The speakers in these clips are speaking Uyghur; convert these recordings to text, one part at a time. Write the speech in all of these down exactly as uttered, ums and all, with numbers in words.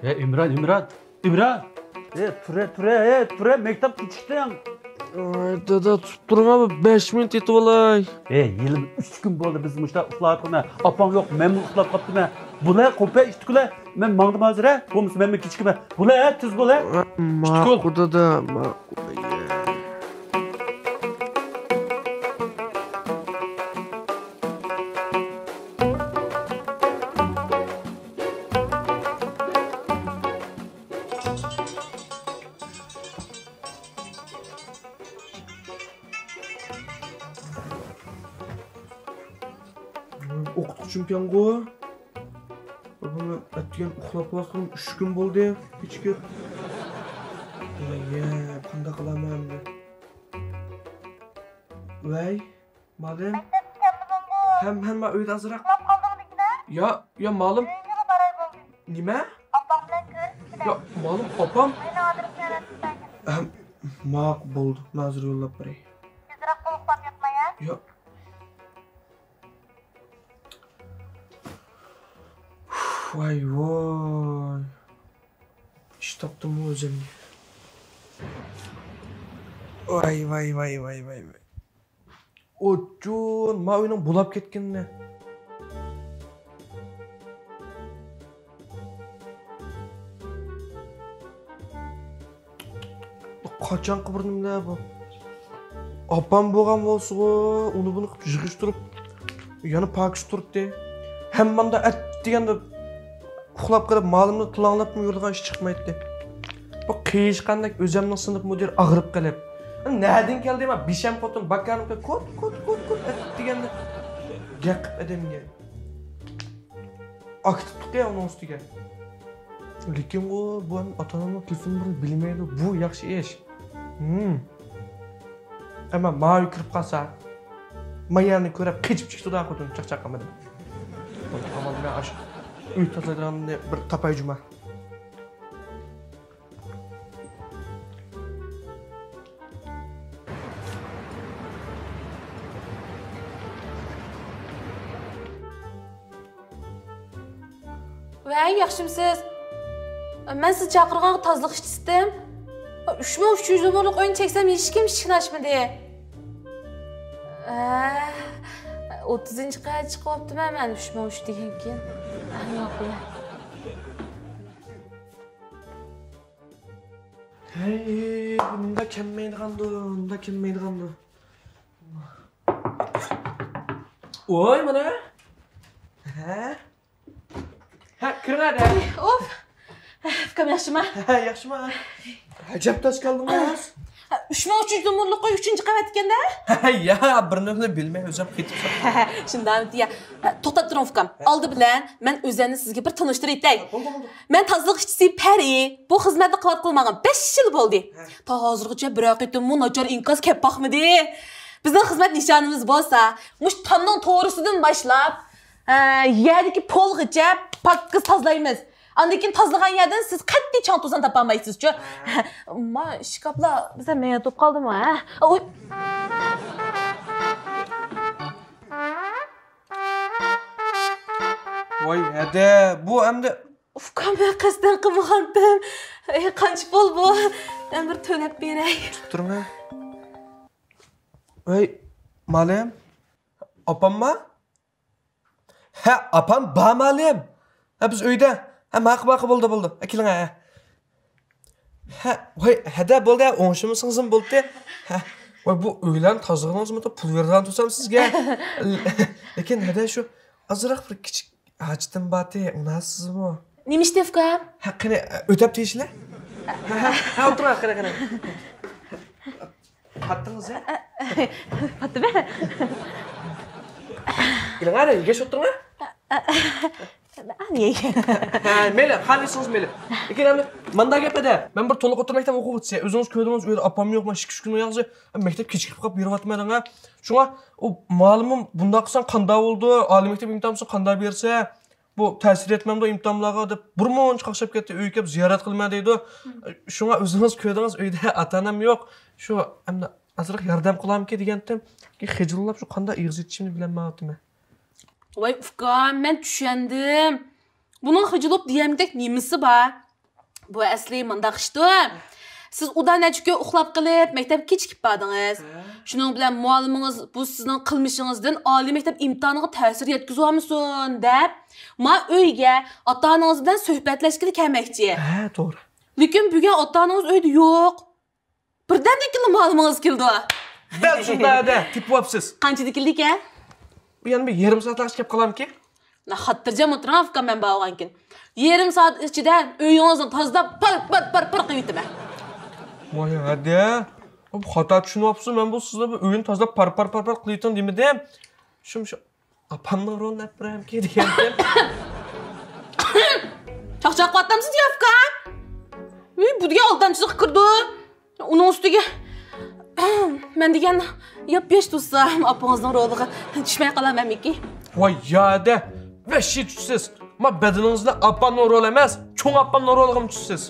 ئە، ئىمران، ئىمران، ئىمران! ئە، تۇرە، تۇرە، ئە، تۇرە، مەكتەپ كېچىكتىڭ. ئاي، دادا، تۇرۇپ تۇرۇڭ، بىر بەش مىنۇت يېتىۋالاي. ئە، ھېلىمۇ ئۈچ كۈن بولدى بىز مۇشۇنداق ئۇخلاۋاتقىنىمە. ئاپاڭ يوق، مەنمۇ ئۇخلاپ قاپتىمەن. بولە، قوپە ئىتتىكىلە. مەن ماڭدىم ھازىر، ھە؟ بولمىسا مەنمۇ كېچىكىمەن. بولە، ھە، تېز بول، ھە. ماقۇل دادا، ماقۇل. ئوقۇتقۇچىمكەنغۇ؟ بۇنى ئەتىگەن ئۇخلاپ قالسام، ئۈچ كۈن بولدى كېچىكىپ. يە، قانداق قىلارمەن ئەمدى؟ ۋەي، مالىم. مەكتەپكە كەلمىدىڭغۇ؟ ھەم، ھەم، مەن ئۆيدە ئازراق. ئۇخلاپ قالدىڭمىكىن؟ يا، يا، مالىم. ئۆيۈڭگىلا باراي بولدى. نېمە؟ ئاپاڭ بىلەن كۆرۈشكىلە. يا، مالىم، ئاپام. مېنىڭ ئادرېسنى يازىپ بەرگىن. ھەم، ماق بولدى. مەن ھازىر يوللاپ بېرەي. تېزراق بولۇپ قاپ ياتماي، ھە؟ يا. ۋاي ۋاي. ئىش تاپتىممۇ ئۆزۈمگە. ۋاي ۋاي ۋاي ۋاي ۋاي ۋاي. ئوچۇن، ما ئۆينىڭ بۇلاپ كەتكىنىنى. قاچانقى بىر نېمىلەر بۇ؟ ئاپام بولغان بولسىغۇ، ئۇنى بۇنى قىلىپ يىغىشتۇرۇپ، يەنە پاكىز تۇرتتى. ھەممامدا ئەتىگەندە ئۇخلاپ قېلىپ، مالىمنى تىلاڭلاپمۇ يۈرىدىغان ئىش چىقمايتتى. بۇ قىيىشقاندەك ئۆزەمنىڭ سىنىپ مۇدىرى ئاغرىپ قېلىپ، «نەدىن كەلدى ما بىشەم خوتۇن، باكارنىڭكى كوت، كوت، كوت، كوت» ئەتىگەندە گەپ قىلىپ ئادەمگە. ئاكتىپلىقى ئۇنىڭ ئۈستىگە. لېكىنغۇ، بۇ ئاتا-ئانامنىڭ تېلېفون نومۇرىنى بىلمەيدۇ. بۇ ياخشى ئىش. ھىم. ئەمما ماۋۇ كىرىپ قالسا، مايانى كۆرۈپ قېچىپ چىقىدۇ خوتۇن چاقچاق قىلمىدى. ئامال بىلەن ئاشۇ ئۆي تازىلايدىغاننى بىر تاپاي جۇما. ۋەي، ياخشىمسىز؟ مەن سىز چاقىرغانغا تازىلىق ئىشچىسىتىم. ئۈچ مىڭ ئۈچ يۈز نومۇرلۇق ئۆينى چەكسەم، ھېچكىم ئىشىكنى ئاچمىدى. ئە، ئوتتۇزىنچى قەۋەتكە چىقىۋاپتىمەن مەن، ئۈچ مىڭ ئۈچ دېگەنكىن. ئەي، ماقۇل. ھەي، بۇ مۇنداق كەلمەيدىغاندۇ، مۇنداق كەلمەيدىغاندۇ. ۋاي، مانا. ھە؟ ھە، كىرىڭ ھەدە. ئوف. ئۇكام ياخشىما؟ ھە، ياخشىما. ئەجەب تاش كەلدىڭىز. ئۈچ مىڭ ئۈچ يۈز نومۇرلۇق ئۆي ئۈچىنچى قەۋەت ئىكەن-دە. يا، بىر نېمىنى بىلمەي ئۆزۈم قېتىپ. شۇنداق يا. توختاپ تۇرۇڭ ئۇكام. ئالدى بىلەن مەن ئۆزۈمنى سىزگە بىر تونۇشتۇرۇۋېتەي. بولدى، بولدى. مەن تازىلىق ئىشچىسى پەرى. بۇ خىزمەتنى قىلىۋاتقىلى ماڭا بەش يىل بولدى. ھە. تا ھازىرغىچە بىرەر قېتىممۇ ناچار ئىنكاس كەپ باقمىدى. بىزنىڭ خىزمەت نىشانىمىز بولسا، مۇشۇ تامنىڭ تورۇسىدىن باشلاپ، ئە، يەردىكى پولغىچە پاكىز تازىلايمىز. ئاندىن كېيىن تازىلىغان يەردىن سىز قەتئىي چاڭ-توزان تاپالمايسىزچۇ. ما ئىشكاپلار بىزدە مەينەت بولۇپ قالدىمۇ، ھە؟ ئۇي. ۋاي ھەدە، بۇ ئەمدى. ئۇكام، مەن قەستەن قىلمىغانتىم. ئەي، قانچە پۇل بۇ؟ مەن بىر تۆلەپ بېرەي. تۇرۇڭ ھە. ۋەي، مالىم. ئاپامما؟ ھە، ئاپام بار مالىم. ھە، بىز ئۆيدە. ھە، ماقۇل، ماقۇل، بولدى، بولدى. ھە، كېلىڭ ھە. ھە، ۋاي، ھەدە بولدى، ھە، ئوڭشىمىسىڭىزمۇ بولدى. ھە، ۋاي، بۇ ئۆيلەرنى تازىلىغىنىڭىزمۇ پۇل بېرىدىغان تۇرسام سىزگە. لېكىن ھەدە شۇ ئازراق بىر كىچىك ھاجىتىم بارتى، ئۇنىسىزمۇ؟ نېمە ئىشتى ئۇكام؟ ھە، قېنى، ئۆتەپ تېگىشلە. ھە، ھە، ھە، ئولتۇرۇڭ، قېنى، قېنى. پاتتىڭىز ھە؟ پاتتىمەن. كېلىڭ، ئەنە، يېگەچ ئولتۇرۇڭ ھە. ھە، مەيلى، خالىسىڭىز مەيلى. لېكىن ئەمدى مانداق گەپ ھەدە. مەن بىر تولۇق ئوتتۇرا مەكتەپ ئوقۇغۇچىسى. ئۆزىڭىز كۆردىڭىز، ئۆيدە ئاپام يوق، مەن ئىككى، ئۈچ كۈن ئۇياقسى مەكتەپ كېچىكىپ قاپ بېرىۋاتىمەن دەڭە. شۇڭا ئۇ مالىممۇ بۇنداق قىلساڭ قانداق بولىدۇ؟ ئالىي مەكتەپ ئىمتىھانى قانداق بەرسە، بۇ تەسىر يەتمەمدۇ ئىمتىھانلارغا دەپ بىر مۇنچە قاقشاپ كەتتى، ئۆيگە كېلىپ زىيارەت قىلىمەن دەيدۇ. شۇڭا ئۆزىڭىز كۆردىڭىز، ئۆيدە ئاتا-ئانام يوق. شۇ ئەمدى ئازراق ياردەم قىلامىكىن دېگەنتىم. خىجىللاپ شۇ قانداق ئېغىز ئېچىشىمنى بىلەلمەيۋاتىمەن. ۋاي ئۇكام، مەن چۈشەندىم. بۇنىڭ خىجىل بولۇپ دېيەلمىگۈدەك نېمىسى بار؟ بۇ ئەسلى مۇنداق ئىشتۇ. سىز ئۇدا نەچچە كۈن ئۇخلاپ قېلىپ، مەكتەپكە كېچىكىپ باردىڭىز. ھە؟ شۇنىڭ بىلەن مۇئەللىمىڭىز بۇ سىزنىڭ قىلمىشىڭىزدىن ئالىي مەكتەپ ئىمتىھانىغا تەسىر يەتكۈزۈۋالمىسۇن دەپ، ما ئۆيگە ئاتا-ئانىڭىز بىلەن سۆھبەتلەشكىلى كەلمەكچى. ھە، توغرا. لېكىن بۈگۈن ئاتا-ئانىڭىز ئۆيدە يوق. بىردەمدىن كېيىنلا مۇئەللىمىڭىز كېلىدۇ. دەل شۇنداق ھەدە، تېپىۋاپسىز. قانچىدا كېلىدىكەن؟ بۇ يەنە بىر يېرىم سائەتلەر ئىچىدە كېلىپ قالامىكىن؟ خاتىرجەم ئولتۇرۇڭ ئۇكام، مەن بارغانكىن. يېرىم سائەت ئىچىدە ئۆيىڭىزنى تازىلاپ، پار، پار، پار، پار قىلىۋېتىمەن. ۋاي ھەدە، بۇ خاتا چۈشىنىۋاپسىز، مەن بۇ سىزنى بۇ ئۆينى تازىلاپ، پار، پار، پار، پار قىلىۋېتىڭ دېمىدىم. شۇم، شۇ. ئاپامنىڭ رولىنى ئېلىپ بېرەمكى دېگەنتىم. چاقچاق قىلىۋاتامسىز يا ئۇكام؟ ۋىي، بۇ دېگەن ئالدامچىلىققا كىرىدۇ. ئۇنىڭ ئۈستىگە مەن دېگەن ياپياش تۇرسام، ئاپىڭىزنىڭ رولىغا چۈشمەي قالامەنمىكىن؟ ۋاي يادە، ۋەھشىي چۈشىسىز. ما بەدىنىڭىزدە ئاپامنىڭ رولى ئەمەس، چوڭ ئاپامنىڭ رولىغىمۇ چۈشىسىز.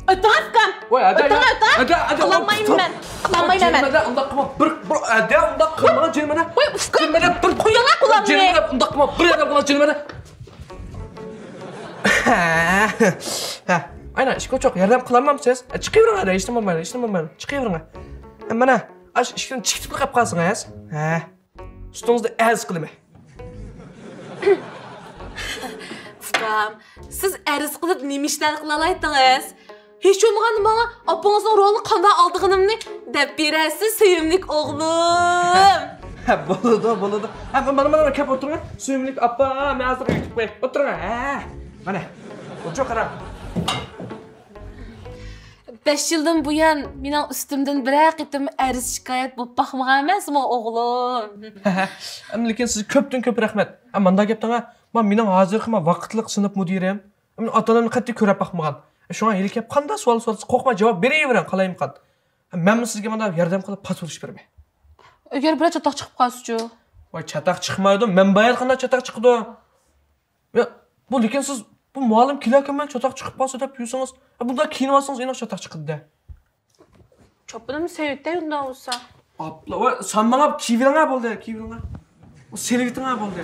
ئۆتۈڭ ئۇكام. ۋاي، ئەدە، ئۆتۈڭ، ئەدە، ئۆتۈڭ. ئەدە، ئەدە، قىلالمايمەن مەن. قىلالمايمەن مەن. جېنىمەدە ئۇنداق قىلما. بىر، بىر، ئەدە، ئۇنداق قىلما، جېنىمەدە. ۋاي، ئۇكام. جېنىمەدە بىر، قويۇڭ قولۇمنى. جېنىمەدە ئۇنداق قىلما. بىر ياردەم قىلما، جېنىمەدە. ھە. ئاينا، ئىشقا چوق ياردەم قىلالمامسىز؟ ئە، چىقىۋېرىڭ، ئەدە، ھېچنېمە بولمايدۇ، ھېچنېمە بولمايدۇ. چىقىۋېرىڭ. ئە، مانا، ئاشۇ ئىشىكتىن چىقىپ قېلىپ قالسىڭىز. ھە. ئۈستىڭىزدە ئەرز قىلىمەن. ئۇكام، سىز ئەرز قىلىپ نېمە ئىشلار قىلالايتتىڭىز؟ ھېچ بولمىغاندا ماڭا ئاپىڭىزنىڭ رولىنى قانداق ئالىدىغىنىمنى دەپ بېرەرسىز، سۆيۈملۈك ئوغلۇم. ھە، بولىدۇ، بولىدۇ. ھە، مانا، مانا، مانا، كەپ ئولتۇرۇڭ. سۆيۈملۈك ئاپا، مەن ھازىر ئۆگىتىپ قوياي. ئولتۇرۇڭ، ھە. مانا، ئولتۇر، قاراڭ. بەش يىلدىن بۇيان مېنىڭ ئۈستۈمدىن بىرەر قېتىم ئەرز شىكايەت بولۇپ باقمىغان ئەمەسمۇ، ئوغلۇم؟ ئەمما لېكىن سىزگە كۆپتىن كۆپ رەھمەت. ئە، مانداق گەپ دەڭە، ما مېنىڭ ھازىرقى ما ۋاقىتلىق سىنىپ مۇدىرىم، ئەمما ئاتا-ئانامنى قەتئىي كۆرۈپ باقمىغان. ئە، شۇڭا ھېلى گەپ قانداق سوئال سورىسا، قورقماي جاۋاب بېرىۋېرىڭ، قالايمىقان. ئە، مەنمۇ سىزگە مانداق ياردەم قىلىپ پاسپورت ئېلىپ بېرىمەن. ئەگەر بىرەر چاتاق چىقىپ قالسىچۇ؟ ۋاي، چاتاق چىقمايدۇ، مەن بايان قانداق چاتاق چىقىدۇ؟ يا، بۇ لېكىن سىز بۇ مۇئەللىم كېلەركەن مەن چاتاق چىقىپ قالسا دەپ يۈرسىڭىز، يا، بۇنداق كىيىنىۋالسىڭىز ئېنىق چاتاق چىقىدۇ-دە. چاپىنىمنى سېلىۋېتەي ئۇنداق بولسا. ئاپلا، ۋاي، سان ماڭا كىيىۋېلىڭە بولدى، كىيىۋېلىڭە. سېلىۋېتىڭە بولدى.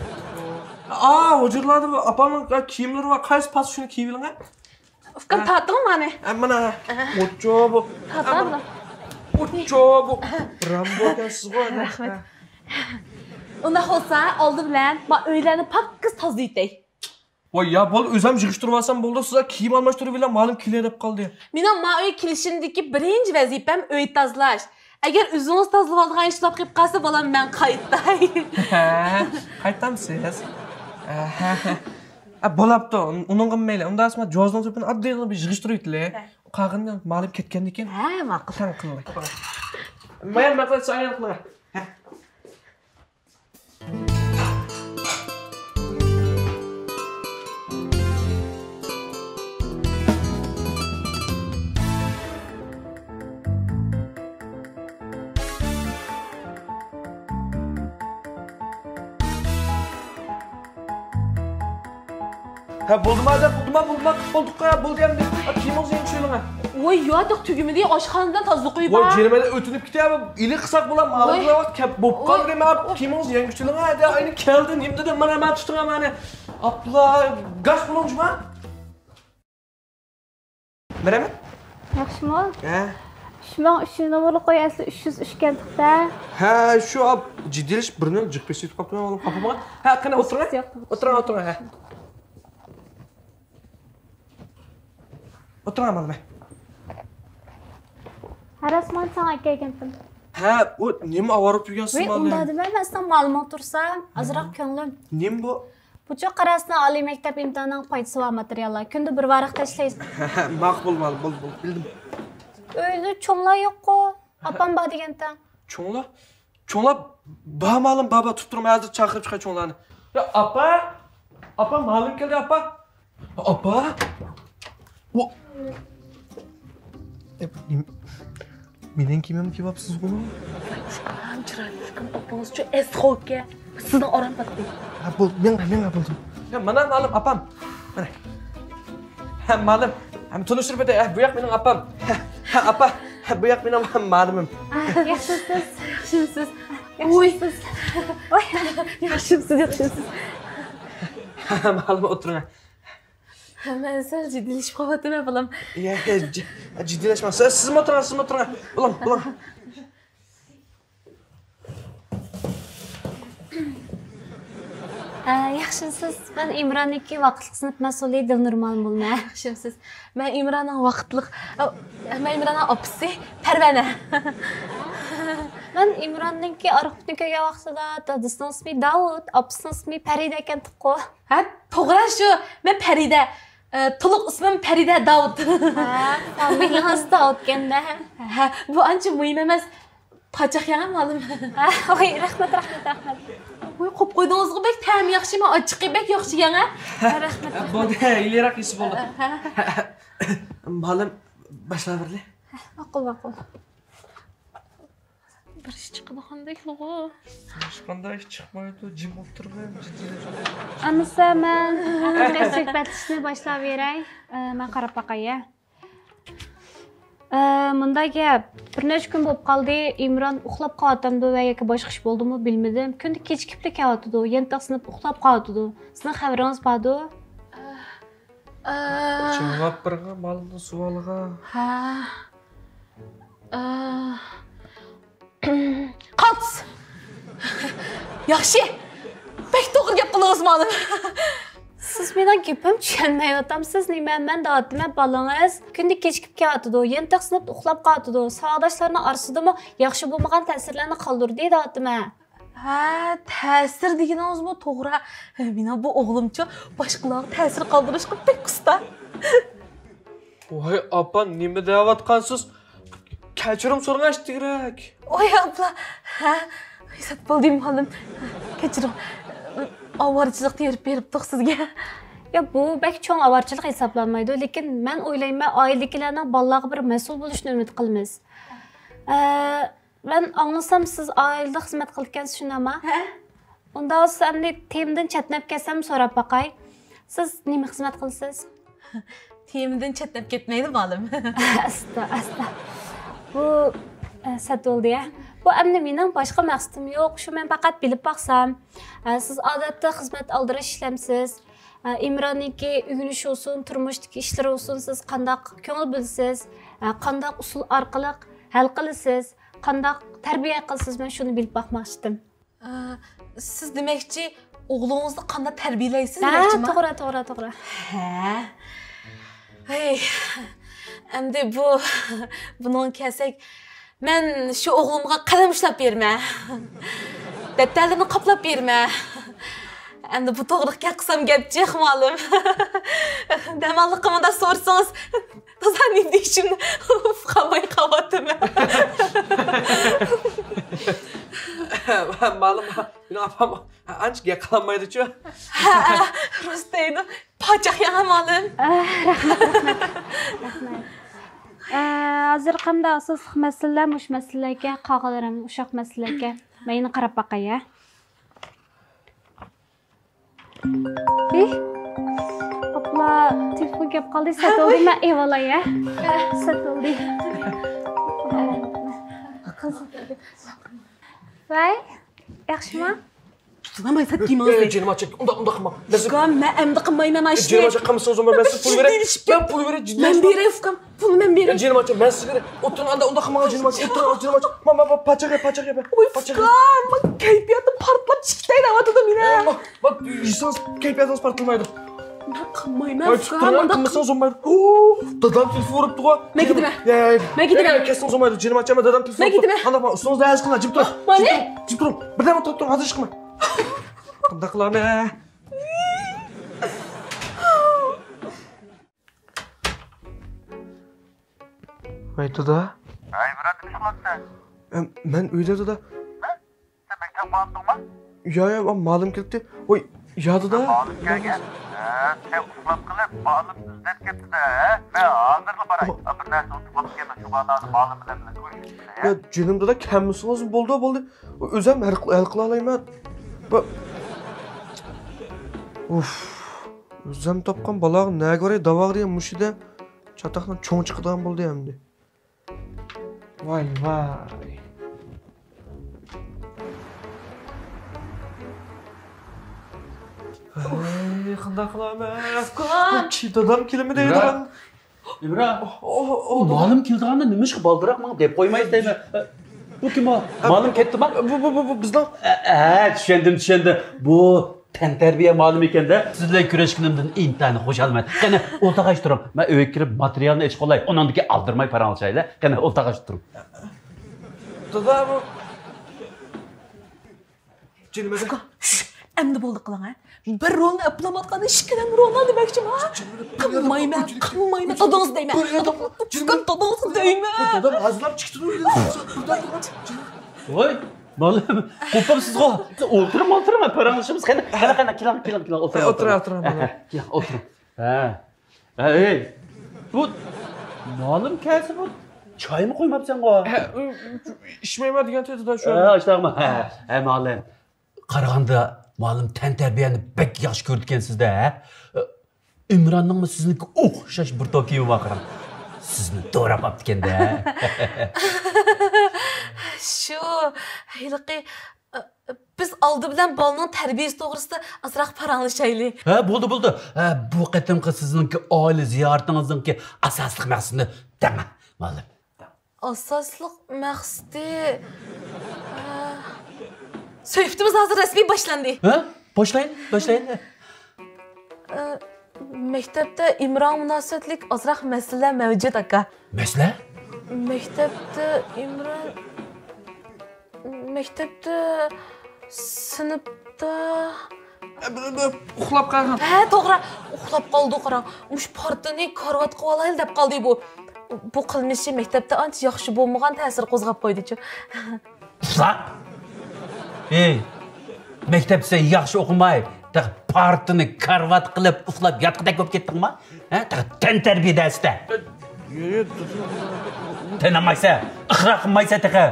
ئا، ھۇجرىلاردا بۇ ئاپامنىڭ كىيىملىرى بار، قايسى پاس شۇنى كىيىۋېلىڭە. ئۇكام، ھە. تارتىڭ مانا. ھە، مانا. ھە. ئوچۇ بۇ. تارتىڭ. ئوچۇ بۇ. رامبو ئىكەنسىزغۇ. رەھمەت. ئۇنداق بولسا، ئالدى بىلەن ما ئۆيلەرنى پاكىز تازىلىۋېتەي. ۋاي، يا بولدى، ئۆزۈم يىغىشتۇرۇۋالسام بولدى، سىزلەر كىيىم ئالماشتۇرۇۋېلىڭ، مۇئەللىم كېلەي دەپ قالدى. مېنىڭ ما ئۆيگە كېلىشىمدىكى بىرىنچى ۋەزىپەم ئۆي تازىلاش. ئەگەر ئۆزىڭىز تازىلىۋالىدىغان ئىش بولۇپ قېلىپ قالسا، بالام، مەن قايتاي. ھە، قايتامسىز؟ ھە، ھە. ئە، بولاپتۇ، ئۇنىڭغىمۇ مەيلى. ئۇنداق بولسا جوزىنىڭ تۆپىنى ئاددىيلا بىر يىغىشتۇرۇۋېتىلى. ھە. قالغىنىنى مۇئەللىم كەتكەندىن كېيىن. ھە، ماقۇل. تەڭ قىلىڭلار. مايا، ماقۇل، سايان قىلىڭلار. ھە. ھە، بولدىما، بولدىما، بولدىما، بولدۇققا، بولدى ئەمدى. ھە، كىيىمىڭىزنى يېڭىپ چۈشۈرۈڭ. ۋاي، ياتاق تۈگىمىدى، ئاشخانىدىن تازا قويۇپ. ۋاي، جېرىمەدە ئۆتۈنۈپ كېتە، ئىلى قىساق بولا، مالىغا ۋاقىت كەپ بوپقان، ۋاي. كىيىمىڭىزنى يېڭىپ چۈشۈرۈڭ. ھە، ئاينى كەلدى، نېمە دېدى، مانا، مانا تۇتۇڭ، مانا. ئاپلا، گاش بولۇڭ جۇما. مەرھەمەت. ياخشىمۇ؟ ھە. ئۈچ مىڭ ئۈچ يۈز نومۇرلۇق ئۆي ئەسلى ئۈچ يۈز ئۈچ ئىكەنتۇق-دە. ھە، شۇ ئاپ، جىددىيلىشىپ بىرنى جىق بېسىپ قاپتىمەن، ئوغلۇم، خاپا بولما. ھە، قېنى ئولتۇرۇڭ. ياق، ياق. ئولتۇرۇڭ، ئولتۇرۇڭ، ھە. ئولتۇرۇڭ، مانا. ھە، راست، مانا ساڭا ئەكەلگەنتىم. ھە، ئۇ نېمە ئاۋارە بولۇپ يۈرگەنسىز، ۋەي، مالىم؟ ئۇنداق دېمە، مەن سېنىڭ مالىمىڭ تۇرسام، ئازراق كۆڭلۈم. نېمە بۇ؟ بۇچۇ قاراسىنا ئالىي مەكتەپ ئىمتىھانىنىڭ پايدىسى بار ماتېرىياللار. كۈندە بىر ۋاراق تاشلايسەن. ماقۇل، ماقۇل، بولدى، بولدى، بىلدىم. ئۆيدە چوڭلار يوققۇ؟ ئاپام بار دېگەنتىڭ. چوڭلار؟ چوڭلار بار، مالىم، بار، بار، تۇرۇپ تۇرۇڭ، مەن ھازىر چاقىرىپ چىقاي چوڭلارنى. يا، ئاپا! ئاپا، مالىم كەلدى، ئاپا! ئاپا! ۋو! ئە، نېمە؟ مېنىڭ كىيىمىمنى كىيىۋاپسىزغۇ؟ ئۇكام، چىرايلىق ئۇكام، ئاپىڭىزچۇ ئەسلى خوكە. سىزنىڭ ئاران پاتتى. ھە، بولدى، مېڭە، مېڭە، بولدى. يا، مانا مالىم، ئاپام. مانا. ھە، مالىم. ھە، تونۇشتۇرۇپ ئۆتەي. ھە، بۇ ياق مېنىڭ ئاپام. ھە، ھە، ئاپا. ھە، بۇ ياق مېنىڭ مالىمىم. ياخشىمسىز؟ ياخشىمسىز؟ ۋوي. ياخشىمسىز؟ ۋوي. ياخشىمسىز، ياخشىمسىز؟ ھە، مالىم، ئولتۇرۇڭ. مەن سەل جىددىيلىشىپ قېلىۋاتىمەن، بالام. يا، يا، جىددىيلەشمەڭ. سىز، سىزمۇ ئولتۇرۇڭ، سىزمۇ ئولتۇرۇڭ. بالام، بالام. ئە، ياخشىمسىز؟ مەن ئىمراننىڭكى ۋاقىتلىق سىنىپ مەسئۇلى دىلنۇر مۇئەللىم بولىمەن. ياخشىمسىز؟ مەن ئىمراننىڭ ۋاقىتلىق، ئە، مەن ئىمراننىڭ ئاپىسى پەرۋانە. مەن ئىمراننىڭكى ئارقا پۇتىنى كۆرگەن ۋاقتىدا دادىسىنىڭ ئىسمى داۋۇت، ئاپىسىنىڭ ئىسمى پەرىدە ئىكەن تۇققۇ. ھە، توغرا شۇ. مەن پەرىدە. ئە، تولۇق ئىسمىم پەرىدە داۋۇت. ھە، فامىلىڭىز داۋۇتكەن-دە. ھە، بۇ ئانچە مۇھىم ئەمەس. پاچاق يەڭە مۇئەللىم. ھە، ۋاي، رەھمەت، رەھمەت، رەھمەت. ۋاي، قويۇپ قويدىڭىزغۇ، بەك تەمى ياخشى، مەن ئاچچىقى بەك ياخشى يەڭە. ھە، رەھمەت، ھە، رەھمەت. بولدى، ھە، ئىلىراق يېسە بولدى. ھە، ھە. مۇئەللىم، باشلاۋېرىلى. ھە، ماقۇل، ماقۇل. بىر ئىش چىقىدىغاندەكلىغۇ. ھېچقانداق ئىش چىقمايدۇ، جىم ئولتۇرۇپ جىددىيلەشمەيدۇ. ئانىسى، مەن ھەقىقىي سۆھبەتلىشىشنى باشلاۋېرەي. ئە، مەن قاراپ باقاي، يا. ئە، مۇنداق گەپ، بىر نەچچە كۈن بولۇپ قالدى، ئىمران ئۇخلاپ قالاتامدۇ ۋە ياكى باشقا ئىش بولدىمۇ بىلمىدىم. كۈندە كېچىكىپلا كېلىۋاتىدۇ، يانتاق سىنىپ ئۇخلاپ قالىدۇ. سىزنىڭ خەۋىرىڭىز باردۇ؟ ئە، جاۋاب بېرىڭ مۇئەللىمنىڭ سوئالىغا. ھە. ئە، قالتىس. ياخشى. بەك توغرا گەپ قىلدىڭىز مۇئەللىم. سىز مېنىڭ گېپىمنى چۈشەنمەيۋاتامسىز نېمە؟ مەن دەۋاتىمەن، بالىڭىز كۈندە كېچىكىپ كېلىۋاتىدۇ، يانتاق سىنىپ ئۇخلاپ قالىۋاتىدۇ، ساۋاقداشلارنىڭ ئارىسىدىمۇ ياخشى بولمىغان تەسىرلەرنى قالدۇردى دەۋاتىمەن. ھە، تەسىر دېگىنىڭىزمۇ توغرا. مېنىڭ بۇ ئوغلۇمچۇ باشقىلارغا تەسىر قالدۇرۇشقا بەك ئۇستا. ۋاي ئاپا، نېمە دەۋاتقانسىز؟ كەچۈرۈم سورىغان ئىشتىكرەك. ۋاي ئاپا، ھە، ئىسات بولدى مۇئەللىم. كەچۈرۈڭ. ئاۋارىچىلىق تېرىپ بېرىپتۇق سىزگە. يا، بۇ بەك چوڭ ئاۋارىچىلىق ھېسابلانمايدۇ، لېكىن مەن ئويلايمەن، ئائىلىدىكىلەرنىڭ بالىلارغا بىر مەسئۇل بولۇشىنى ئۈمىد قىلىمىز. ئە، مەن ئاڭلىسام، سىز ئائىلىدە خىزمەت قىلىدىكەنسىز، شۇنداقمۇ؟ ھە. ئۇنداق بولسا، ئەمدى تېمىدىن چەتنەپ كەتسەم، سوراپ باقاي. سىز نېمە خىزمەت قىلىسىز؟ تېمىدىن چەتنەپ كەتمەيلى، مۇئەللىم. ئاستا، ئاستا. بۇ، ئە، سەت بولدى، يا. بۇ ئەمدى مېنىڭ باشقا مەقسىتىم يوق. شۇ مەن پەقەت بىلىپ باقسام. ئە، سىز ئادەتتە خىزمەت ئالدىراش ئىشلەمسىز؟ ئە، ئىمراننىڭكى ئۆگىنىشى بولسۇن، تۇرمۇشتىكى ئىشلىرى بولسۇن، سىز قانداق كۆڭۈل بۆلىسىز؟ ئە، قانداق ئۇسۇل ئارقىلىق ھەل قىلىسىز؟ قانداق تەربىيە قىلىسىز؟ مەن شۇنى بىلىپ باقماقچىدىم. ئە، سىز دېمەكچى، ئوغلىڭىزنى قانداق تەربىيەلەيسىز ھە، دېمەكچىما؟ توغرا، توغرا، توغرا. ھە. ھەي، ئەمدى بۇ، بۇنىڭغا كەلسەك، مەن شۇ ئوغلۇمغا قەلەم ئۇشلاپ بېرىمەن. دەپتەرلىرىنى قاپلاپ بېرىمەن. ئەمدى بۇ توغرىلىق گەپ قىلسام گەپ جىق، مۇئەللىم. دەماللىققا مۇنداق سورىسىڭىز، تازا نېمە دېيىشىمنى ئۇقالماي قالىۋاتىمەن. مۇئەللىم، مېنىڭ ئاپام ئانچە گەپ قىلالمايدۇچۇ. ھە، راست دەيدۇ. پاچاق يەڭە مۇئەللىم. ئە، رەھمەت، رەھمەت. رەھمەت. ئە، ھازىر قانداق ئاساسلىق مەسىلىلەر مۇشۇ مەسىلىلەركەن، قالغانلىرى ئۇششاق مەسىلىلەركەن. مەن يەنە قاراپ باقاي، ھە. ئى، ئاپلا، تېلېفون كەپ قالدى، سەت بولدى، مەن ئېۋالاي، ھە؟ سەت بولدى. ۋاي، ياخشىمۇ؟ تۇتۇڭ، مەن سەت كىيىمىڭىزنى. ئە، جېنىم ئاچا، ئۇنداق، ئۇنداق قىلماڭ. ئۇكام، مەن ئەمدى قىلمايمەن ئاشۇنى. جېنىم ئاچا، قىلمىسىڭىز، مەن سىزگە پۇل بېرەي. مەن پۇل بېرەي، جىددىي. مەن بېرەي، ئۇكام. پۇلنى مەن بېرەي. جېنىم ئاچا، مەن سىزگە بېرەي. ئولتۇرۇڭ، ئاندا ئۇنداق قىلماڭ، جېنىم ئاچا. ئولتۇرۇڭ، جېنىم ئاچا. ما، ما، ما، پاچاق يەپ، پاچاق يەپ. ۋاي، پاچاق يەپ. ئۇكام، مانا كەيپىياتىم پارتلاپ چىقىپ كېتەي دەۋاتىدۇ مېنىڭ. ما، ما، يېسىڭىز كەيپىياتىڭىز پارتلىمايدۇ. مەن قىلمايمەن، ۋاي، ئۇكام، تۇتۇڭ، مانداق قىلمىسىڭىز بولمايدۇ. دادام تېلېفون ئۇرۇپتۇغۇ. مەن كېتىمەن. يا، يا، يا. مەن كېتىمەن. يا، يا، كەتسىڭىز بولمايدۇ، جېنىم ئاچا، مەن دادام تېلېفون مەن كېتىمەن. قانداق، ئۇستىڭىزنى ھەزىر قىلىڭ، جىم تۇرۇڭ. مانا. جىم تۇرۇڭ، جىم تۇرۇڭ. بىردەم تۇرۇپ تۇرۇڭ، ھازىر چىقىمەن. قانداق قىلامەن؟ ۋاي، دادا. ھەي، بۇرات، نېمە قىلىۋاتىسەن؟ ئەم، مەن ئۆيدە، دادا. ھە؟ سەن مەكتەپكە بارمىدىڭمۇ؟ يا، يا، مۇئەللىم كەلدى. ۋاي، يا، دادا. مۇئەللىم كەلگەن. ھە، سەن ئۇخلاپ قېلىپ، مۇئەللىم ئىزدەپ كەپتۇ-دە، ھە؟ مەن ھازىرلا باراي. ھە، بىر نەرسە ئۇنتۇپ قاپتىكەنمەن، شۇ بالىلارنى مۇئەللىم بىلەن بىللە كۆرۈشۈپ كېلەي، ھە؟ يا، جېنىم دادا، كەلمىسىڭىزمۇ بولىدۇ، بولدى. ئۆزۈم ھەل قىل-، ھەل قىلالايمەن. بۇ، ئۇف. ئۆزۈم تاپقان بالاغا نەگە باراي، داۋاغا دېگەن مۇشۇ يەردە چاتاقنىڭ چوڭى چىقىدىغان بولدى ئەمدى. ۋاي، ۋاي. ئەي، قانداق قىلىمەن؟ ئۇكام! دادام كېلىمىدى دەيدىغان. ئىمران. ئۇ مالىم كېلىدىغاندا نېمىشقا بالدۇراق ماڭا دەپ قويمايسىز دەيمەن. بۇ كىم ئۇ؟ مالىم كەتتىما؟ بۇ، بۇ، بۇ، بۇ بىزنىڭ. ھە، چۈشەندىم، چۈشەندىم. بۇ تەنتەربىيە مالىمى ئىكەن-دە. سىز بىلەن كۆرۈشكىنىمدىن ئىنتايىن خۇشالمەن. قېنى، ئولتۇرغاچ تۇرۇڭ. مەن ئۆيگە كىرىپ ماتېرىيالنى ئېچىپ قوياي. ئۇنىڭدىن كېيىن ئالدىرىماي پاراڭلىشايلى. قېنى، ئولتۇرغاچ تۇرۇڭ. دادا، بۇ جېنىم ئەدە. ئۇكا، شۇش، ئەمدى بولدى قىلىڭ، ھە؟ بىر رولنى ئەپلەۋاتقاندا ئىككىدىن رولنى دېمەكچىمۇ، ھە؟ قىلمايمەن، قىلمايمەن، دادىڭىز دەيمەن. دادام، دادام، دادىڭىز دەيمەن. دادام ھازىرلاپ چىقتى. ۋاي، بالام، قوپامسىزغۇ. ئولتۇرۇڭ، ئولتۇرۇڭ، پاراڭلىشىمىز. قېنى، قېنى، قېنى، كېلىڭ، كېلىڭ، كېلىڭ، ئولتۇرۇڭ. ئولتۇرۇڭ، ئولتۇرۇڭ، بالام. كېلىڭ، ئولتۇرۇڭ. ھە. ھە، ئەي، بۇ مالىم كەلسە بۇ چايمۇ قۇيماپسەنغۇ؟ ھە، ئىچمەيمەن دېگەنتى دادا شۇ. ھە، ئاشتاغما. ھە، ھە، مالىم. قارىغاندا مالىم تەنتەربىيەنى بەك ياخشى كۆرىدىكەنسىز-دە، ھە؟ ئىمراننىڭمۇ سىزنىڭكى ئوخشاش بىر توكىمى بار قاراڭ. سىزنى دوراپ ئاپتىكەن-دە. شۇ، ھېلىقى، ئە، بىز ئالدى بىلەن بالىنىڭ تەربىيەسى توغرىسىدا ئازراق پاراڭلىشايلى. ھە، بولدى، بولدى. ھە، بۇ قېتىمقى سىزنىڭكى ئائىلە زىيارىتىڭىزنىڭكى ئاساسلىق مەقسىتىنى دەڭ، مالىم. ئاساسلىق مەقسىتى، ئە، سۆھبىتىمىز ھازىر رەسمىي باشلاندى. ھە؟ باشلايلى، باشلايلى. ئە، مەكتەپتە ئىمرانغا مۇناسىۋەتلىك ئازراق مەسىلىلەر مەۋجۇت، ئاكا. مەسىلە؟ مەكتەپتە ئىمران، مەكتەپتە، سىنىپتا. ئۇخلاپ قالغان. ھە، توغرا. ئۇخلاپ قالدى، قاراڭ. مۇشۇ پارتىنى كارىۋاتقا ئالايلى دەپ قالدى بۇ. بۇ قىلمىشى مەكتەپتە ئانچە ياخشى بولمىغان تەسىر قوزغاپ قويدىچۇ. ئۇخلاپ؟ ئېي، مەكتەپتە سەن ياخشى ئوقۇماي، تېخى پارتىنى كارىۋات قىلىپ ئۇخلاپ ياتقۇدەك بولۇپ كەتتىڭما؟ ھە، تېخى تەنتەربىيە دەرسىدە. تىنالمايسەن، ئىقرار قىلمايسەن تېخى.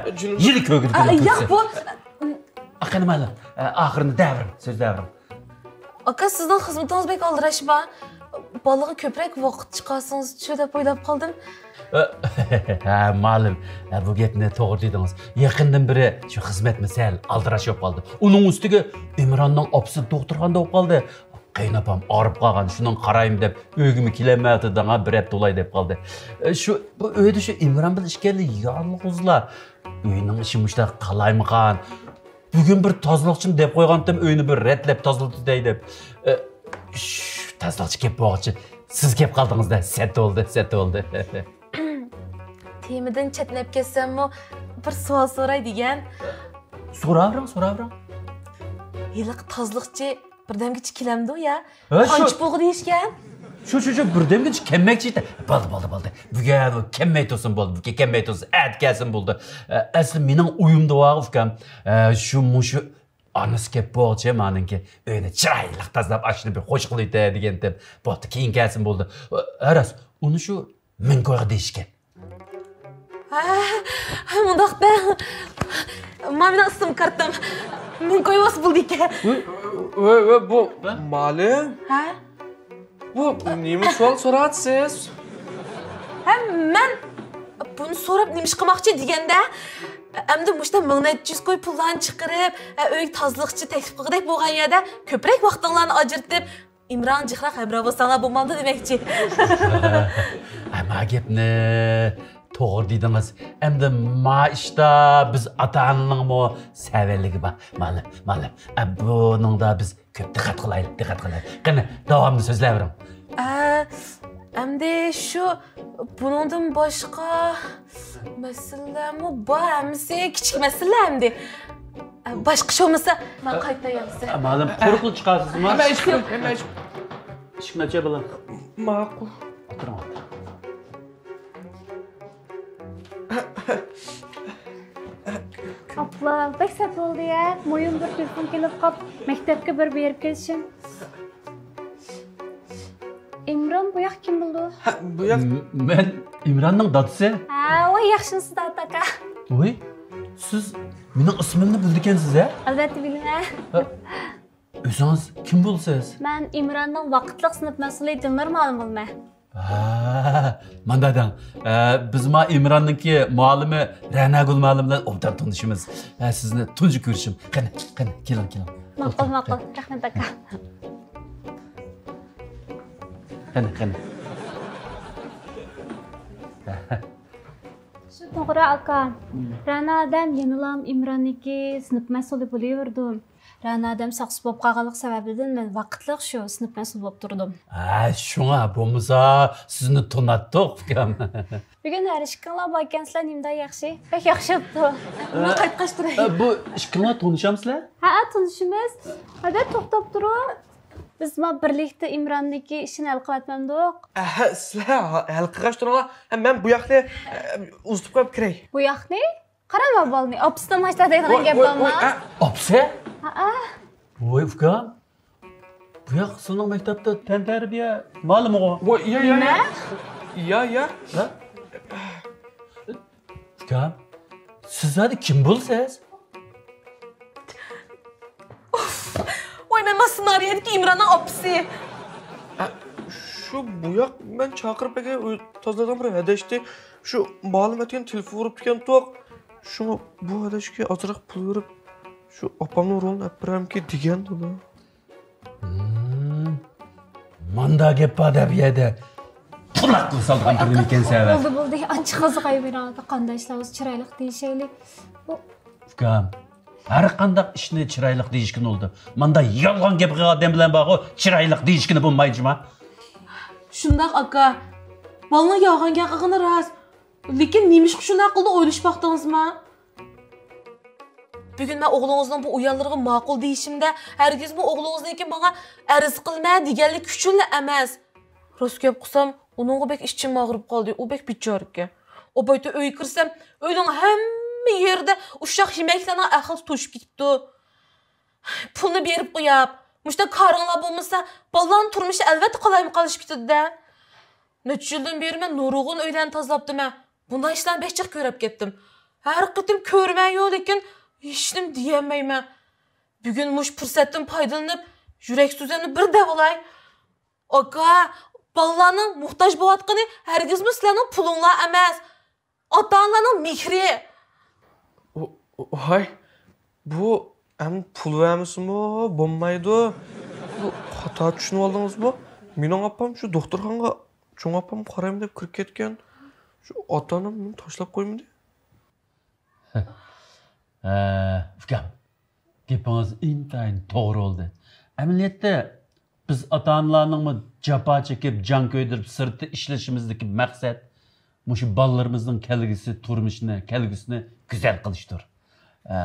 يىلى كۆرگۈدىكىنى ياق، كۆرسە. بۇ. ئاقىنىم ھەلى، ئاخىرىنى دەۋرىڭ، سۆز دەۋرىڭ. ئاكا، سىزنىڭ خىزمىتىڭىز بەك ئالدىراش بار. بالىغا كۆپرەك ۋاقىت چىقارسىڭىزچۇ دەپ ئويلاپ قالدىم. ھە، مالىم، ھە، بۇ گەپنى توغرا دېدىڭىز. يېقىندىن بېرى شۇ خىزمەتمۇ سەل ئالدىراش بولۇپ قالدى. ئۇنىڭ ئۈستىگە ئىمراننىڭ ئاپىسى دوختۇرخانىدا بولۇپ قالدى. قېيىنئاپام ئاغرىپ قالغان، شۇنىڭغا قارايمەن دەپ ئۆيگىمۇ كېلەلمەيۋاتىدۇ، بىر ھەپتە بولاي دەپ قالدى. شۇ، بۇ ئۆيدە شۇ ئىمران بىلەن ئىككىيلەن يالغۇزلا. ئۆينىڭ ئىشى مۇشۇنداق قالايمىقان. بۈگۈن بىر تازىلىقچىنى دەپ قويغانتىم، ئۆينى بىر رەتلەپ تازىلىتىۋېتەي دەپ. ئە، شۇ تازىلىقچى كەپ بولغۇچە سىز كەپ قالدىڭىز-دە، سەت بولدى، سەت بولدى. تېمىدىن چەتنەپ كەتسەممۇ، بىر سوئال سوراي دېگەن. سوراۋېرىڭ، سوراۋېرىڭ. ھېلىقى تازىلىقچى بىردەمگىچە كېلەمدۇ يا؟ ھە، شۇ. قانچە بولغۇدى ئىشكەن؟ شۇ، شۇ، شۇ، بىردەمگىچە كەلمەكچى ئىدى. بولدى، بولدى، بولدى. بۈگۈن بۇ كەلمەي تۇرسۇن بولدى، بۈگۈن كەلمەي تۇرسۇن، ئەتە كەلسۇن بولدى. ئە، ئەسلى مېنىڭ ئويۇمدا بار، ئۇكام. ئە، شۇ، مۇشۇ ئانىسى كەپ بولغۇچە مانىڭكى ئۆينى چىرايلىق تازىلاپ، ئاشۇنى بىر خوش قىلىۋېتە دېگەنتىم. بولدى، كېيىن كەلسۇن بولدى. ئە، راست، ئۇنى شۇ مىڭ كويغا دېيىشكەن. ھە، مۇنداق دەڭ. مانا مېنىڭ ئىسىم كارتام. مىڭ كوي بولسا بولىدىكەن. ۋە، ۋە، بۇ مالىم؟ ھە؟ بۇ نېمە سوئال سوراۋاتىسىز؟ ھە، مەن بۇنى سوراپ نېمە ئىش قىلماقچى دېگەندە، ئەمدى مۇشۇنداق مىڭ نەچچە يۈز كوي پۇللارنى چىقىرىپ، ئە، ئۆيگە تازىلىقچى تەكلىپ قىلغۇدەك بولغان يەردە كۆپرەك ۋاقتىڭلارنى ئاجرىتىپ، ئىمران جىقراق ھەمراھ بولساڭلار بولمامدۇ دېمەكچى. ئەمما گەپنى توغرا دېدىڭىز. ئەمدى ما ئىشتا بىز ئاتا-ئانىنىڭمۇ سەۋەنلىكى بار. مالىم، مالىم. ئە، بۇنىڭدا بىز كۆپ دىققەت قىلايلى، دىققەت قىلايلى. قېنى، داۋامىنى سۆزلەۋېرىڭ. ئە، ئەمدى شۇ، بۇنىڭدىن باشقا مەسىلىلەرمۇ بار، ھەممىسى كىچىك مەسىلىلەر ئەمدى. ئە، باشقا ئىش بولمىسا، مەن قايتاي ئەمىسە. ئە، مالىم، قۇرۇقلا چىقارسىزمۇ؟ ھەممە ئىشىك، ھەممە ئىشىك. ئىشىكنى ئاچاي، بالام. ماقۇل. ئولتۇرۇڭ، ئولتۇرۇڭ. ئاپلا، بەك سەت بولدى يا. مۇھىم بىر تېلېفون كېلىپ قاپ، مەكتەپكە بىر بېرىپ كېلىشىم. ئىمران، بۇ ياق كىم بولىدۇ؟ ھە، بۇ ياق. م-، مەن ئىمراننىڭ دادىسى. ھە، ۋاي، ياخشىمسىز، دادا ئاكا؟ ۋاي، سىز مېنىڭ ئىسمىمنى بىلىدىكەنسىز، ھە؟ ئەلۋەتتە بىلىمەن. ھە، ئۆزىڭىز كىم بولىسىز؟ مەن ئىمراننىڭ ۋاقىتلىق سىنىپ مەسئۇلى دىلنۇر مۇئەللىم بولىمەن. ھە، مانداق دەڭ. ئە، بىز ما ئىمراننىڭكى مۇئەللىمى رەناگۈل مۇئەللىم بىلەن ئوبدان تونۇشىمىز. ئە، سىزنى تۇنجى كۆرۈشۈم. قېنى، قېنى، كېلىڭ، كېلىڭ. ماقۇل، ماقۇل. رەھمەت، ئاكا. قېنى، قېنى. شۇ توغرا، ئاكا. رەنا ئادەم يەنىلام ئىمراننىڭكى سىنىپ مەسئۇلى بولۇۋېرىدۇ. رەنا ئادەم ساقچى بولۇپ قالغانلىق سەۋەبىدىن مەن ۋاقىتلىق شۇ سىنىپ مەسئۇلى بولۇپ تۇردۇم. ھە، شۇڭا بولمىسا سىزنى توناتتۇق، ئۇكام. بۈگۈن ھەر ئىككىڭلار باركەنسىلەر، نېمىنداق ياخشى؟ بەك ياخشى بوپتۇ. مەن قايتقاچ تۇراي. ئە، بۇ ئىككىڭلار تونۇشامسىلەر؟ ھەئە، تونۇشىمىز. ھەدە، توختاپ تۇرۇڭ. بىز ما بىرلىكتە ئىمراننىڭكى ئىشىنى ھەل قىلىۋەتمەمدۇق؟ ئەھە، سىلەر ھەل قىلغاچ تۇرۇڭلار. ھە، مەن بۇ ياقنى، ئە، ئۇزىتىپ قويۇپ كىرەي. بۇ ياقنى؟ قاراما بالىنى، ئاپىسىنىڭ ماشتا دەيدىغان گەپ بارما؟ ئە. ئاپىسى؟ ھەئە. ۋوي، ئۇكام. بۇ ياق سىلىنىڭ مەكتەپتە تەنتەربىيە مۇئەللىمىغۇ؟ ۋوي، يا، يا، يا. نېمە؟ يا، يا. ھە؟ ئۇكام، سىز زادى كىم بولىسىز؟ ئۇف! ۋاي، مەن مانا سېنارىيەدىكى ئىمراننىڭ ئاپىسى. ئە، شۇ بۇ ياق مەن چاقىرىپ بەرگەن ئۆي تازىلايدىغان بىر ھەدەشتى. شۇ مالىم ئەتىگەن تېلېفون ئۇرۇپتىكەنتۇق. شۇڭا بۇ ھەدەشكە ئازراق پۇل بېرىپ، شۇ ئاپامنىڭ رولىنى ئەپ بېرەمكى دېگەندىلا. ھىم، ماندا گەپ بار دە بۇ يەردە. پۇلاق قىلىپ سالغان بىرنېمە ئىكەنسەن ھە. بولدى، بولدى. ئاچچىق قىزىقاي بېرىڭ، قانداق ئىشلار بولسا چىرايلىق دېيىشەيلى. بۇ ئۇكام، ھەر قانداق ئىشنى چىرايلىق دېيىشكىنى بولىدۇ. ماندا يالغان گەپ قىلغان ئادەم بىلەن بارغۇ، چىرايلىق دېيىشكىنى بولمايدۇ جۇما. شۇنداق ئاكا. بالىنىڭ يالغان گەپ قىلغىنى راست. لېكىن نېمىشقا شۇنداق قىلدى ئويلىشىپ باقتىڭىزما؟ بۈگۈن مەن ئوغلىڭىزنىڭ بۇ ئۇياللىرىغا ماقۇل دېيىشىمدە، ھەرگىزمۇ ئوغلىڭىزنىڭكى ماڭا ئەرز قىلمە دېگەنلىكى ئۈچۈنلا ئەمەس. راست گەپ قىلسام، ئۇنىڭغا بەك ئىچىم ئاغرىپ قالدى. ئۇ بەك بىچارىكەن. ئاپايتى ئۆيگە كىرسەم، ئۆينىڭ ھەممە يېرىدە ئۇششاق يېمەكلەرنىڭ ئەخلىتى توشۇپ كېتىپتۇ. پۇلنى بېرىپ قوياپ، مۇشۇنداق كارىڭلار بولمىسا، بالىلارنىڭ تۇرمۇشى ئەلۋەتتە قالايمىقان قېلىشىپ كېتىدۇ-دە. نەچچە يىلدىن بېرى مەن نۇرغۇن ئۆيلەرنى تازىلاپتىمەن. بۇنداق ئىشلارنى بەك جىق كۆرۈپ كەتتىم. ھەر قېتىم كۆرىمەن-يۇ، لېكىن ھېچنېمە دېيەلمەيمەن. بۈگۈن مۇشۇ پۇرسەتتىن پايدىلىنىپ، يۈرەك سۆزۈمنى بىر دەۋالاي. ئاكا، بالىلارنىڭ موھتاج بولۇۋاتقىنى ھەرگىزمۇ سىلەرنىڭ پۇلۇڭلار ئەمەس، ئاتا-ئانىلارنىڭ مېھرى. ۋاي، بۇ ئەمدى پۇل بەرمىسىمۇ بولمايدۇ. بۇ خاتا چۈشىنىۋالدىڭىزمۇ؟ مېنىڭ ئاپام شۇ دوختۇرخانىغا چوڭ ئاپام قارايمەن دەپ كىرىپ كەتكەن. شۇ ئاتا-ئانام مېنى تاشلاپ قويمىدى. ھە، ئۇكام، گېپىڭىز ئىنتايىن توغرا بولدى. ئەمەلىيەتتە، بىز ئاتا-ئانىلارنىڭمۇ جاپا چېكىپ، جان كۆيدۈرۈپ، سىرتتا ئىشلىشىمىزدىكى مەقسەت مۇشۇ بالىلىرىمىزنىڭ كەلگۈسى، تۇرمۇشىنى، كەلگۈسىنى گۈزەل قىلىشتۇر. ئە،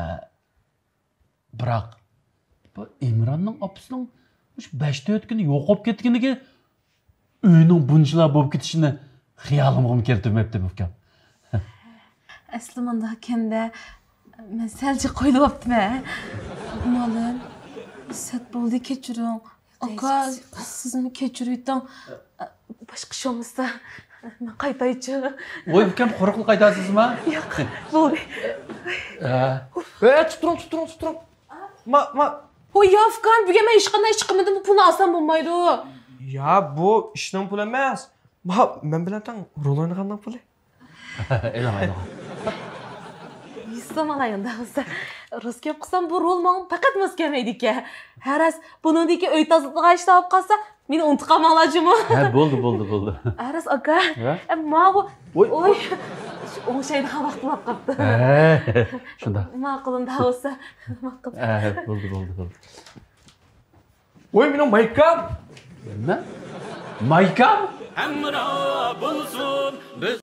بىراق، بۇ ئىمراننىڭ ئاپىسىنىڭ مۇشۇ بەش تۆت كۈنى يوقاپ كەتكىنىگە ئۆينىڭ بۇنچىلا بولۇپ كېتىشىنى خىيالىمغىمۇ كەلتۈرمەپتىمەن، ئۇكام. ئەسلى مۇنداق ئىكەندە، مەن سەل جىق قويۇلۇۋاپتىمەن. مۇئەللىم، سەت بولدى، كەچۈرۈڭ. ئاكا، سىزمۇ كەچۈرۈۋېتىڭ. باشقا ئىش بولمىسا، مەن قايتايچۇ. ۋوي، ئۇكام، قۇرۇقلا قايتاسىزما؟ ياق، بولدى. ھە. ھە، تۇتۇپ تۇرۇڭ، تۇتۇپ تۇرۇڭ، تۇتۇپ تۇرۇڭ. ما، ما. ۋوي، يا، ئۇكام، بۈگۈن مەن ھېچقانداق ئىش قىلمىدىم، بۇ پۇلنى ئالسام بولمايدۇ؟ يا، بۇ ئىشنىڭ پۇلى ئەمەس. ما، مەن بىلەن تەڭ رول ئوينىغاننىڭ پۇلى. ئېلىڭ، ئېلىڭ. يۈسۈم ئالاي ئۇنداق بولسا. راست گەپ قىلسام، بۇ رول ماڭا پەقەت ماس كەلمەيدىكەن. ھە راست، بۇنىڭدىكى ئۆي تازىلىدىغان ئىشلار بولۇپ قالسا، مېنى ئۇنتۇپ قالماڭلار جۇمۇ. ھە، بولدى، بولدى، بولدى. ھە راست، ئاكا. ھە؟ ئە، ماۋۇ، ۋوي، ئوي، ۋوي. شۇ ئوڭشايدىغان ۋاقتىم بولۇپ قاپتۇ. ھە، شۇنداق. ماقۇل، ئۇنداق بولسا. ماقۇل. ھە، بولدى، بولدى، بولدى. ۋوي، مېنىڭ مايكام! نېمە؟ مايكام؟ ھەمراھ بولسۇن بىز.